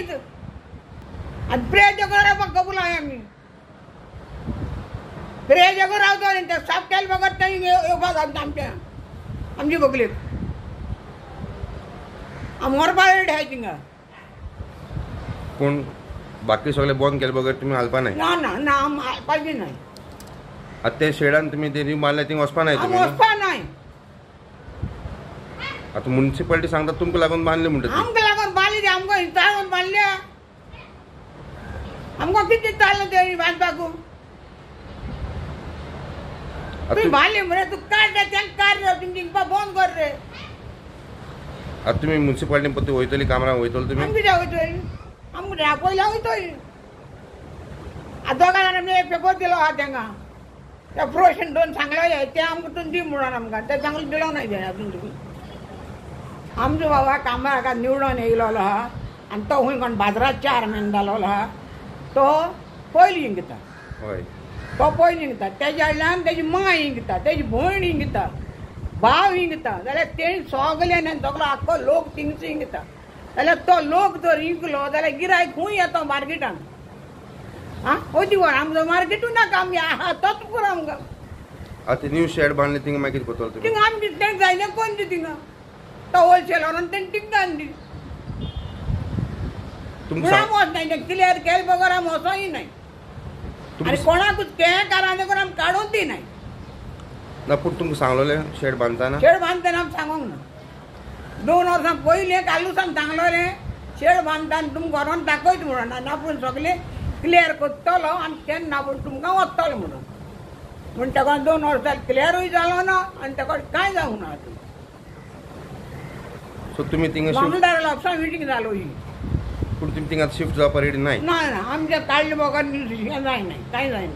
तेणीच आनी प्रेज रावपाक कबूल आहाय आमी. प्रेज रावतो न्ही ते साफ केले बगर तेणी येवपाक घालता आमच्या आमची बगलेक. आमी मरपा रेडी आहाय थिंगा. पूण बाकी सगळे बंद केले बगर तुमी हालपा नाय? ना ना ना, आमी हालपाची नाय. आतां ते शेडान तुमी ते न्यू बांदले थिंग वचपा नाय तुमी? वचपा नाय. आतां मुन्सिपालिटी सांगता तुमकां लागून बांदले म्हणटा. आमकां लागून बांदली, आमकां हिताळून बांदल्या. आमकां कितें चाललें तेणी बांदपाक? तुवें बांदली मरे, तूं काड रे, तेंकां काड रे, तुमी जिंकपा बंद कर रे. आतां तुमी मुन्सिपालिटीन परती वयतली, कामरां वयतली तुमी? आमी कित्याक वयतली? आमकां पयलीं वयतली. आतां दोगां जाणांनी एक पेपर दिलो आहा तेंकां, ते प्रोशन दोन सांगलेले ते आमकां तूं दी म्हणून आमकां ते सांगले दिलो नाय तेणें अजून. तुमी आमचो बाबा कामराक निवडून येयलो आहा आनी तो खूंय कोण बाजारात चेअरमॅन जालोलो आहा, तो पयलीं जिंकता. हय, तो पयलीं जिंकता. तेज्या कडल्यान तेजी मां जिंकता, तेजी भयण जिंकता, भाव जिंकता, जाल्यार तेणी सगळे सगळो आख्खो लोक थिंगच जिंकता. जाल्यार तो लोक जर जिंकलो जाल्यार गिरायक खूंय येता मार्केटान. आं, हय वर आमचो मार्केटूय नाका, आमगे आहा तोच पुरो आमकां. आतां न्यू शेड बांदले थिंगा मागीर कितें करतलो तुमी? थिंगा आमी तें जायना कोण दी थिंगा, तो होलसेलरान तेणी थिंगा आनी म्हणून आमी वचनाय, तें क्लियर केले बगर आमी वचोय नाय. आनी कोणाकूच तें कारण देखून आमी काडून दिनाय. ना, पूण तुमकां सांगलोलें शेड बांदतना? शेड बांदतना आमी सांगूंक ना. 2 वर्सां पयलीं कालूच आमी सांगलोलें शेड बांदतना तुमकां व्हरोन दाखयत म्हणून, आनी आपूण सगळें क्लियर करतलो आनी तेन्ना आपूण तुमकां वतलो म्हणून. म्हूण तेका 2 वर्सां क्लियरूय जालो ना आनी तेका कांय जावंक ना आजून. सो तुमी थिंगा मामलेदारा ऑफिसान मिटींग जालो ही. पूण तुमी थिंगा शिफ्ट जावपा रेडी नाय? ना ना, आमचें काडले बगर जायना, कांय जायना.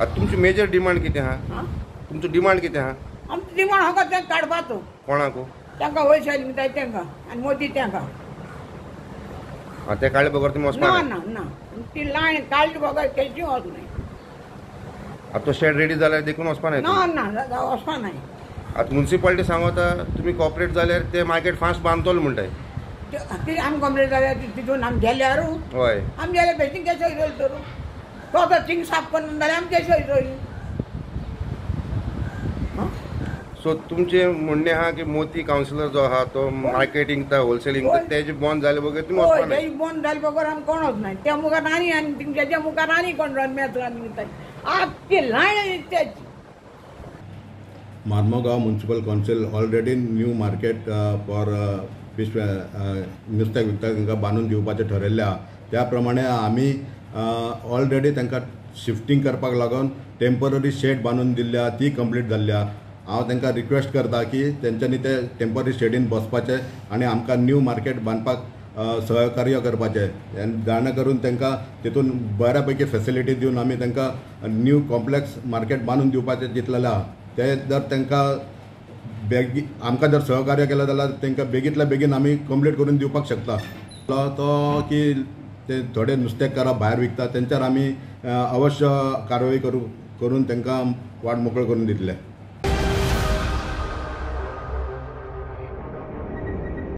आतां तुमची मेजर डिमांड कितें आहा? तुमचो डिमांड कितें आहा? आमचो डिमांड आहा तें काडपाचो. कोणाक? तांकां होलसेल दिताय तेंकां आनी मोदी तेंकां. ते काडले बगर तुमी वचपा ना? ना ना, ती लायन काडली बगर केशी वचनाय. आतां तो शेड रेडी जाल्यार देखून वचपा नाय? ना ना, वचपा नाय. आतां मुन्सिपालिटी सांगता तुमी कॉपरेट जाल्यार ते मार्केट फास्ट बांदतलो म्हणटाय. ती आमी कॉम्प्लेट जाल्यार तितून आमी गेल्यार? हय, आमी गेल्यार बेश्टी केशो वयतली तर तो आतां थिंग साफ करून जाल्यार आमी केशो वयतली. सो तुमचें म्हणणें आहा की मोती कावन्सिलर जो आहा तो मार्केटींग होलसेलींग तेजे बंद जाले बगर तुमी वचपा नाय? तेजे बंद जाले बगर आमी कोण वचनाय. त्या मुखार आनी आनी तेच्या मुखार आनी कोण मेच आनी आख्खी लायन तेची. Marmagao municipal council already new market for fish नुस्त्याक विकता तांकां बांदून दिवपाचें ठरयल्लें आहा. त्या प्रमाणे आमी ऑलरेडी तांकां शिफ्टींग करपाक लागून टेम्पररी शेड बांदून दिल्ली आहा, ती कंप्लीट जाल्ली आहा. हांव तांकां रिक्वेस्ट करता की तेंच्यांनी ते टेम्पररी शेडीन बसपाचें आनी आमकां न्यू मार्केट बांदपाक सहकार्य करपाचें, जाणा करून तांकां तितून बऱ्या पैकी फेसिलिटी दिवन आमी तांकां न्यू कॉम्प्लेक्स मार्केट बांदून दिवपाचें चिंतलेलें आहा. ते जर तांकां बेगी आमकां जर सहकार्य केलें जाल्यार तांकां बेगींतल्या बेगीन आमी कंप्लीट करून दिवपाक शकता. तो की ते थोडे नुस्तेकारां भायर विकता तेंच्यार आमी अवश्य कारवाई करून तांकां वाट मोकळी करून दितले.